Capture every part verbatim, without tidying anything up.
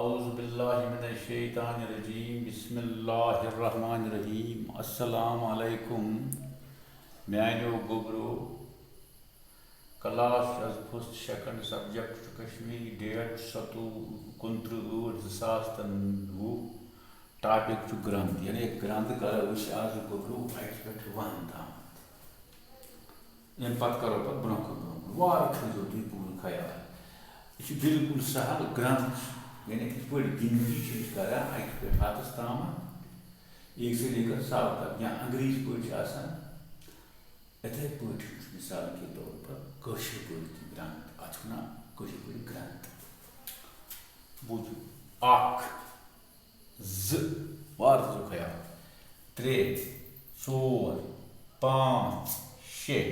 اعوذ باللہ من الشیطان الرجیم، بسم اللہ الرحمن الرحیم۔ السلام علیکم میانیو گوبرو۔ Class is first second, subject چھُ کشمیری، ڈیٹ ستووُہ کُنترٕہ ٲٹھ زٕ ساس تہٕ وُہ، ٹاپک چھُ گرٛنتھ، یعنی گرٛنتھ کرو أسۍ از گوبرو اکہِ پٮ۪ٹھ وُہن تام۔ ییٚمہِ پتہٕ کرو پتہٕ برونٛہہ کُن برونٛہہ کُن۔ وارٕ تھٲیزیو تُہۍ پوٗرٕ خیال۔ یہِ چھُ بالکل سہل گرٛنتھ، یعنی یِتھ پٲٹھۍ گِنتی چھِ أسۍ کران اَکہِ پٮ۪ٹھ ہَتَس تامَتھ، ایک سے لے کر سو تک، یا انگریزی پٲٹھۍ چھِ آسان، یِتھَے پٲٹھۍ چھُ مثال کے طور پر کٲشِر پٲٹھۍ تہِ گرٛنتھ، اَتھ چھِ وَنان کٲشِر پٲٹھۍ گرٛنتھ۔ بوٗزِو، اَکھ، زٕ، وارٕ تھٲیزیو خیال، ترٛےٚ، ژور، پانٛژھ، شےٚ۔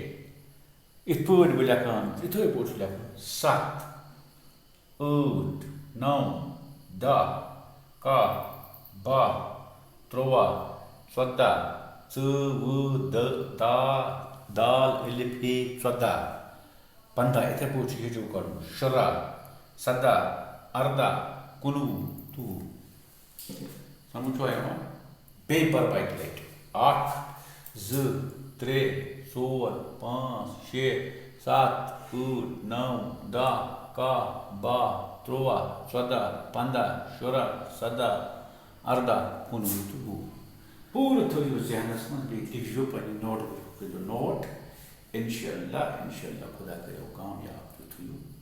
یِتھ پٲٹھۍ بہٕ لیکھان چھُس، یِتھَے پٲٹھۍ چھُ لیکھُن۔ ستھ، ٲٹھ، نو، دَہ، کاہ، باہ، تُرٛواہ، ژۄداہ، ژ، و، د، تا، دال، الف، ہے، ژۄداہ، پنٛداہ، یِتھَے پٲٹھۍ چھُ ہیٚچھو کَڑُن، شُراہ، سَداہ، اَرداہ، کُنوُہ، تہٕ وُہ۔ سمجھ چھُوا یِوان؟ بیٚیہِ پَرٕ بہٕ اَکہِ لَٹہِ۔ اَکھ، زٕ، ترٛےٚ، ژور، پانٛژھ، شےٚ، سَتھ، ٲٹھ، نَو، دَہ، کاہ، باہ، تُرٛواہ، ژۄداہ، پنٛداہ، شُراہ، سَداہ، اَرداہ، کُنوُہ تہٕ وُہ۔ پوٗرٕ تھٲیِو ذہنَس منٛز، بیٚیہِ لیکھزیو پنٛنہِ نوٹ بُک، کٔرۍزیو نوٹ۔ اِنشاءاللہ، اِنشاءاللہ، خۄدا کٔرِو کامیاب تہٕ تھٲیِو